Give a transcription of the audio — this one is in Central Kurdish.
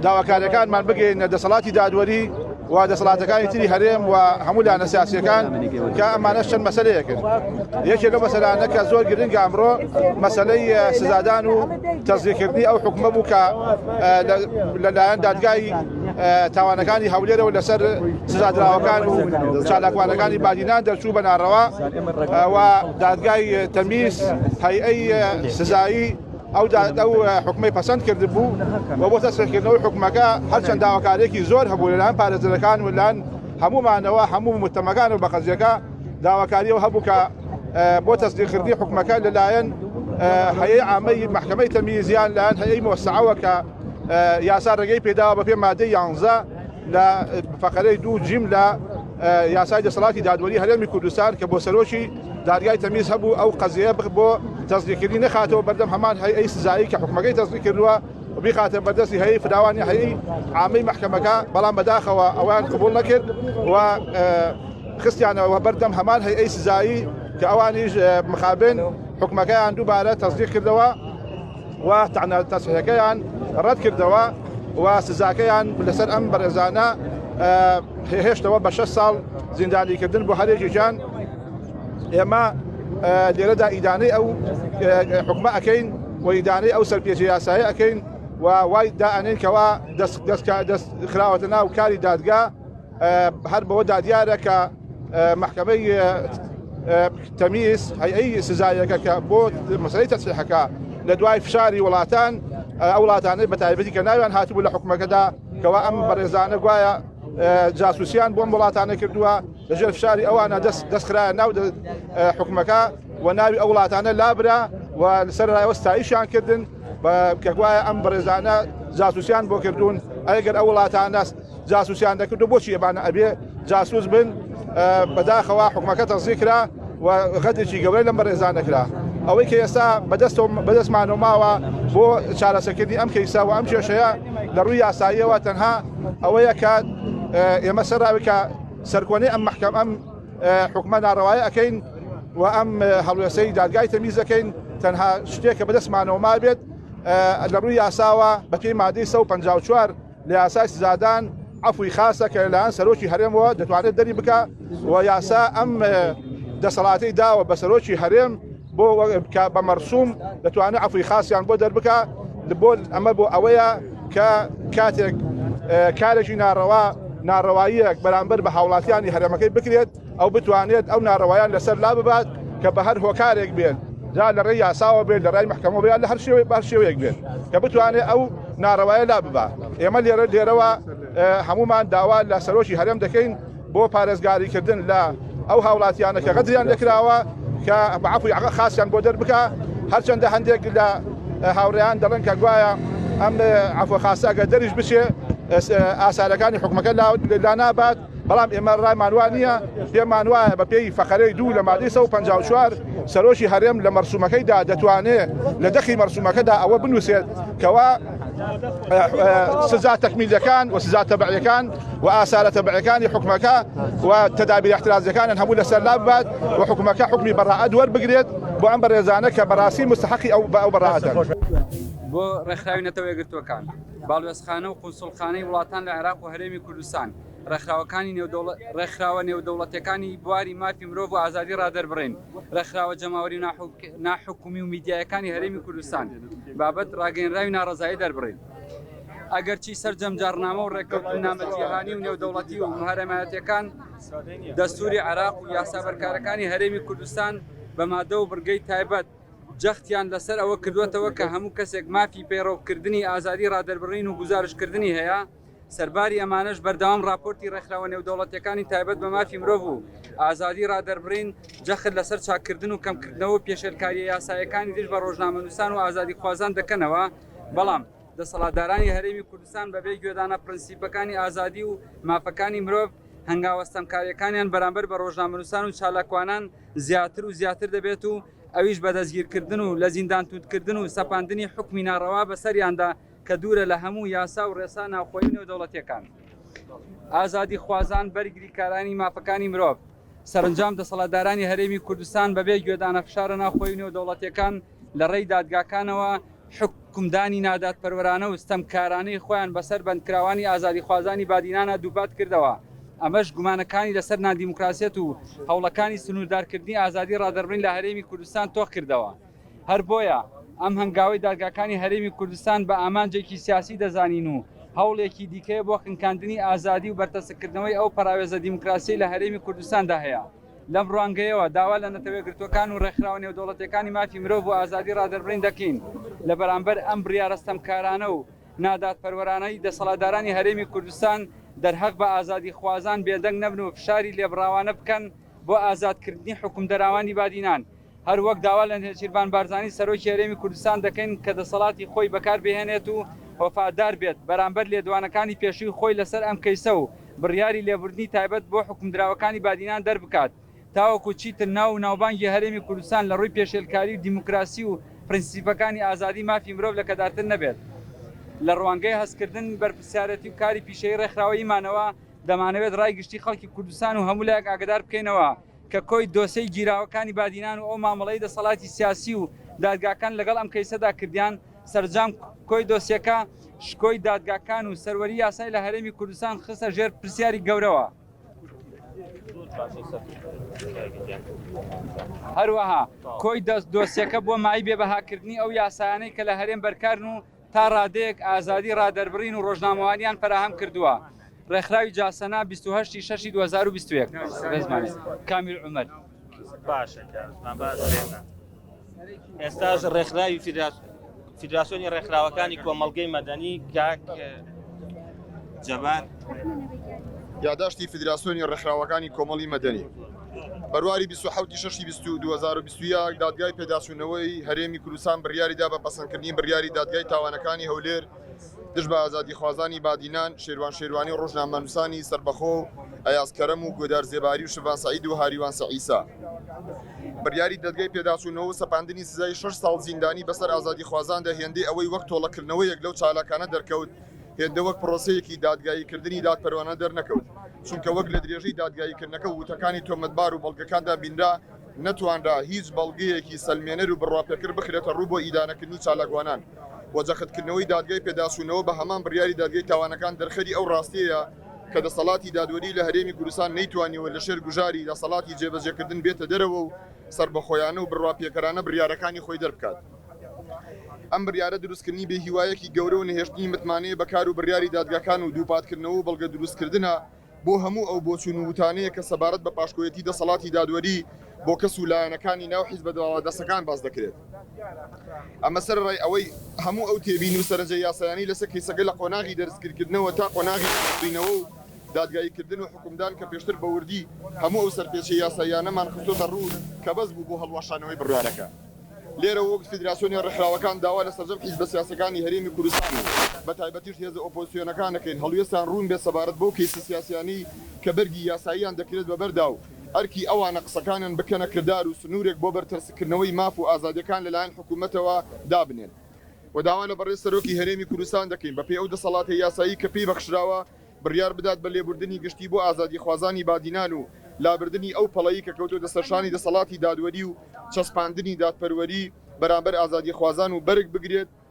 داواکاریەکانمان بگەینە دەسەڵاتی دادوەری و دەسەڵاتەکانی تری هەرێم و هەموو لایەنە سیاسیەکان کە ئەمانەش چەند مەسەلەیەکن یەکێک لەو مەسەلانە کە زۆر گرنگە ئەمڕۆ مەسەلەی سزادان و تەزیکردنی ئەو حکومە بوو کە لەلایەن دادگای تاوانەکانی هەولێرەوە لەسەر سزادراوەکان و چالاکوانەکانی بادینان دەرچوو بە ناڕەوا و دادگای تەمیز هەیئەی سزایی ئەو ئەو حکومەی پەسەند کردبوو و بۆ تەسریحکردنەوەی حکومەکە هەرچەند داواکاریەکی زۆر هەبوو لەلایەن پارێزەرەکان و لەلایەن هەموومانەوە هەموو متەمەکان و بە قەزیەکە داواکاریەوە هەبوو کە بۆ تەسدیقکردنی حکومەکە لەلایەن هەیەی عامەی محکمەی تەمیز یان لایەن هەیەی مۆسعەوە کە یاسا ڕێگەی پێداوە بە پێ مادەی 11 لە فەقەرەی دوو جیم لە یاسای دەسەڵاتی دادوەری هەرێمی کوردستان کە بۆ سەرۆکی دادگای تەمیز هەبوو ئەو قەزیە بۆ تەزدیقکردنی نەخاتەوە بەردەم هەمان هەیئەی سزایی کە حکومەکەی تەزدیق کردووە و بیخاتە بەردەستی هەیئەی فراوانی هەیئەی عامەی مەحکەمەکە، بەڵام بەداخەوە ئەویان قبوڵ نەکرد و خستیانەوە بەردەم هەمان هەیئەی سزایی کە ئەوانیش مخابن حکومەکەیان دووبارە تەزدیق کردەوە و تەعنە تەسحیحەکەیان ڕەت کردەوە و سزاکەیان لەسەر ئەم بەڕێزانە هێشتەوە بە 6 ساڵ زیندانیکردن بۆ هەرێکێکیان. ئێمە لێرەدا ئیدانەی ئەو حکومە ئەەکەین و ئیدانەی ئەو سەرپێچی یاسایی ئەەکەین و وای دائەنین کەوا دەست دەست خراوەتە ناو کاری دادگا هەر بەوە دادیارە کە محکمەی تەمیز هەیئەی سزایەکە کە بۆ مەسەلەی تەسریحەکە لە دوای فشاری وڵاتان ئەو وڵاتانەی بە تایبەتی کە ناویان هاتبوو لە حکومەکەدا کەوا ئەم بەڕێزانە گوایە جاسوسیان بۆم وڵاتانە کردووە لەژێر فشاری ئەوانە دەست دەست خرایە ناو حکومەکە و ناوی ئەو وڵاتانە لابرا و لەسەر رایەوە ستایشیان کردن کە گوایە ئەم بەڕێزانە جاسوسیان بۆ کردوون ئەگەر ئەو وڵاتانە جاسوسیان دەکرد و بۆچی ئەمانە ئەبێ جاسوس بن بەداخەوە حکومەکە تەزیق کرا و غەدێکی گەورەی لەم بەڕێزانە کرا ئەوەی کە ئێستا بەدەستەوە بەدەستمانەوە ماوە بۆ چارەسەکردنی ئەم کەیسە و ئەم کێشەیە لە ڕووی یاساییەوە تەنها ئەوەیە کە ئێمە سەرراوی کە سەرکۆنەی ئەم مەحکەم ئەم حکومە ناڕەوایە ئەەکەین و ئەم هەڵوێسەی دادگای تەمیز دەکەین تەنها شتێک کە بەدەستمانەوە مابێت لە ڕووی یاساوە بەپێی مادەی 154 لە یاسای سزادان عەفوی خاسە کە لەلایەن سەرۆکی هەرێمەوە دەتوانێت دەری بکە و یاسا ئەم دەسەڵاتی داوە بە سەرۆکی هەرێم بۆ بە مەرسوم دەتوانێت عەفوی خاسیان بۆ دەربکە بۆ ئەمە بۆ ئەوەیە کە کاتێک کارێکی ناڕەوا ناڕەواییەک بەرامبەر بە هاوڵاتیانی هەرێمەکەی بکرێت ئەو بتوانێت ئەو ناڕەوایان لەسەر لا ببات کە بە هەر هۆکارێک بێت جا لە ڕێی یاساوە بێت لە ڕای محکەمەوە بێت لە هەر شێوەیەک بە هەر شێوەیەک بێت کە بتوانێت ئەو ناڕەوایە لا ببا ئێمە لێرە لێرەوە هەمومان داوا لە سەرۆکی هەرێم دەکەین بۆ پارێزگاریکردن لە ئەو هاوڵاتیانە کە غەدریان لێکراوە کە بە عەفوی خاسیان بۆ دەربکا هەرچەندە هەندێک لە هاوڕێیان دەڵێن کە گوایە ئەم عەفوە خاسە ئەگەر دەریش بچێ ئاسارەکانی حکومەکە لا نابات بەڵام ئێمە ڕایمان وا نییە، پێمان وایە بە پێی فەقەرەی دوو لە مادەی 154 سەرۆکی هەرێم لە مەرسومەکەیدا دەتوانێ لە دەقی مەرسومەکەدا ئەوە بنووسێت کەوا سزا تەکمیلیەکان و سزا تەبعیەکان و ئاسارە تەبعیەکانی حکومەکە و تەدابیر احترازیەکانیان هەموو لەسەر لاببات و حکومەکە حکومی بەڕائەت وەربگرێت بۆ ئەم بەڕێزانە کە بەڕاستی مستحقی ئەو بە ئەو بەڕائەتەن. بۆ ڕێکخراوی نەتەوە یەکگرتووەکان، باڵوێزخانە و قونسوڵخانەی وڵاتان لە عێراق و هەرێمی کوردستان، ڕێکخراوەکانی ڕێکخراوە نێودەوڵەتیەکانی بواری مافی مرۆڤ و ئازادی ڕادەربڕین، ڕێکخراوە جەماوەری و ناحکومی و میدیایەکانی هەرێمی کوردستان بابەت ڕاگەیەنراوی ناڕەزایی دەربڕین. ئەگەرچی سەرجەم جاڕنامە و ڕێککەوتننامە جیهانی و نێودەوڵەتی و هەرێمایەتیەکان، دەستوری عێراق و یاسا بەرکارەکانی هەرێمی کوردستان بە مادە و بڕگەی تایبەت جەختیان لەسەر ئەوە کردووەتەوە کە هەموو کەسێک مافی پەیڕەوکردنی ئازادی ڕادەربڕین و گوزارشتکردنی هەیە، سەرباری ئەمانەش بەردەوام ڕاپۆرتی ڕێکخراوە نێودەوڵەتیەکانی تایبەت بە مافی مرۆڤ و ئازادی ڕادەربڕین جەخت لەسەر چاککردن و کەمکردنەوە پێشێلکاریە یاساییەکانی دژ بە ڕۆژنامەنووسان و ئازادیخوازان دەکەنەوە، بەڵام دەسەڵاتدارانی هەرێمی کوردستان بەبێ گوێدانە پرەنسیپەکانی ئازادی و مافەکانی مرۆڤ هەنگاوە ستەمکاریەکانیان بەرامبەر بە ڕۆژنامەنووسان و چالاکوانان زیاتر و زیاتر دەبێت و ئەویش بە دەستگیرکردن و لە زیندان توندکردن و سەپاندنی حوکمی ناڕەوا بەسەریاندا کە دوورە لە هەموو یاسا و ڕێسا ناوخۆیی و نێودەوڵەتییەکان. ئازادیخوازان، بەرگریکارانی مافەکانی مرۆڤ. سەرەنجام دەسەڵاتدارانی هەرێمی کوردستان بەبێ گوێدانە فشارە ناوخۆیی و نێودەوڵەتییەکان لە ڕێی دادگاکانەوە حوکمدانی نادادپەروەرانە و ستەمکارانەی خۆیان بەسەر بەندکراوانی ئازادیخوازانی بادینانا دووپات کردەوە، ئەمەش گومانەکانی لەسەر نادیموکراسیەت و هەوڵەکانی سنووردارکردنی ئازادی ڕادەربڕین لە هەرێمی کوردستان تۆخ کردەوە. هەر بۆیە ئەم هەنگاوەی دادگاکانی هەرێمی کوردستان بە ئامانجێکی سیاسی دەزانین و هەوڵێکی دیکەیە بۆ خنکاندنی ئازادی و بەرتەسککردنەوەی ئەو پەراوێزە دیموکراسیەی لە هەرێمی کوردستاندا هەیە. لەم ڕوانگەیەوە داوا لە نەتەوەیەکگرتووەکان و ڕێکخراوە نێودەوڵەتیەکانی مافی مرۆڤ و ئازادی ڕادەربڕین دەکەین لە بەرامبەر ئەم بڕیارە ستەمکارانە و نادادپەروەرانەی دەسەڵاتدارانی هەرێمی کوردستان دەرهەق بە ئازادیخوازان بێدەنگ نەبن و فشاری لێبڕاوانە بکەن بۆ ئازادکردنی حوکمدەراوانی بادینان. هەر وەک داوا لە نێچیرڤان بارزانی سەرۆکی هەرێمی کوردستان دەکەین کە دەسەڵاتی خۆی بەکار بهێنێت و وەفادار بێت بەرامبەر لێدوانەکانی پێشووی خۆی لەسەر ئەم کەیسە و بڕیاری لێبوردنی تایبەت بۆ حوکمدراوەکانی بادینان دەربکات تاوەکو چیتر ناو و ناوبانگی هەرێمی کوردستان لە ڕووی پێشێلکاری و دیموکراسی و پرنسیپەکانی ئازادی مافی مرۆڤ لەکەدارتر نەبێت. لە ڕوانگەی هەستکردن بەرپرسیارێتی و کاری پیشەیی ڕێکخراوەییمانەوە دەمانەوێت ڕای گشتی خەڵکی کوردستان و هەموو لایەک ئاگەدار بکەینەوە کە کۆی دۆسێی گیراوەکانی بادینان و ئەو مامەڵەی دەسەڵاتی سیاسی و دادگاکان لەگەڵ ئەم کەیسەدا کردیان، سەرجام کۆی دۆسیەکە شکۆی دادگاکان و سەروەری یاسای لە هەرێمی کوردستان خستە ژێر پرسیاری گەورەوە. هەروەها کۆی دۆسیەکە بووە مایەی بێبەهاکردنی ئەو یاسایانەی کە لە هەرێم بەرکارن و تا ڕادەیەک ئازادی ڕادەربڕین و ڕۆژنامەوانیان فەراهەم کردووە. ڕێکخراوی جاسەنا 28 ی شەشی 2021. ڕێزمانێ. کامیل عومەر. باشە کاک باش ئێستاش ڕێکخراوی فیدراسیۆنی ڕێکخراوەکانی کۆمەڵگەی مەدەنی کاک جەبار. یاداشتی فیدراسیۆنی ڕێکخراوەکانی کۆمەڵی مەدەنی بەرواری 27 شەشی 2021 دادگای پێداچوونەوەی هەرێمی کوردستان بڕیاریدا بە پەسەندکردنی بڕیاری دادگای تاوانەکانی هەولێر دژ بە ئازادیخوازانی بادینان شێروان شێروانی و ڕۆژنامەنووسانی سەربەخۆ و ئەیاز کەرەم و گۆدار زێباری و شڤان سەعید و هاریوان سەعیسا بڕیاری دادگای پێداچوونەوە و سەپاندنی سزای شەش ساڵ زیندانی بەسەر ئازادیخوازاندا هێندەی ئەوەی وەک تۆڵەکردنەوەیەک لەو چالاکانە دەرکەوت هێندە وەک پرۆسەیەکی دادگاییکردنی دادپەروانە دەرنەکەوت، چونکە وەک لە درێژەی دادگاییکردنەکە و وتەکانی تۆمەتبار و بەڵگەکاندا بینرا، نەتوانرا هیچ بەڵگەیەکی سەلمێنەر و بڕواپێکەر بخرێتە ڕوو بۆ ئیدانەکردنی چالاکوانان و جەختکردنەوەی دادگای پێداچوونەوە بە هەمان بڕیاری دادگای تاوانەکان دەرخەری ئەو ڕاستیەیە کە دەسەڵاتی دادوەری لە هەرێمی کوردستان نەیتوانیوە لە شێر گوشاری دەسەڵاتی جێبەجێکردن بێتە دەرەوە و سەربەخۆیانە و بڕواپێکەرانە بڕیارەکانی خۆی دەربکات. ئەم بڕیارە دروستکردنی بێهیوایەکی گەورە و نەهێشتنی متمانەیە بە کار و بڕیاری دادگاکان و دووپاتکردنەوە و بەڵگە دروستکردنە بۆ هەموو ئەو بۆچوون و وتانەیە کە سەبارەت بە پاشکۆیەتی دەسەڵاتی دادوەری بۆ کەس و لایەنەکانی ناو حیزبە باڵادەستەکان باس دەکرێت. ئەمە سەرەڕای ئەوەی هەموو ئەو تێبینی و سەرنجە یاسایانەی لەسەر کەیسەکە لە قۆناغی دەرستگرکردنەوە تا قۆناغی لێکۆڵینەوە و دادگاییکردن و حوکمدان کە پێشتر بە وردی هەموو ئەو سەرپێچیە یاساییانەمان خستۆتە ڕوو کە بەس بوو بۆ هەڵوەشانەوەی بڕیارەکە. لێرەوە وەک فیدراسیۆنی ڕێکخراوەکان داوا لە سەرجەم حیزبە سیاسیەکانی هەرێمی کوردستان و بە تایبەتیش هێزە ئۆپۆزسیۆنەکان دەکەین هەڵوێستیان ڕوون بێت سەبارەت بەو کەیسە سیاسیانەی کە بەرگی یاساییان دەکرێت بە بەردا و ئەرکی ئەوانە قسەکانیان بکەنە کردار و سنوورێک بۆ بەرتەسککردنەوەی ماف و ئازادیەکان لەلایەن حکوومەتەوە دابنێن و داوا لە بەڕێز سەرۆکی هەرێمی کوردستان دەکەین بەپێی ئەو دەسەڵاتە یاسایی کە پێی بەخشراوە بڕیار بدات بە لێبوردنی گشتی بۆ ئازادیخوازانی بادینان و لابردنی ئەو پەڵەی کە کەوتۆتە سەرشانی دەسەڵاتی دادوەری و چەسپاندنی دادپەروەری بەرامبەر ئازادیخوازان و بەرگ بگرێت.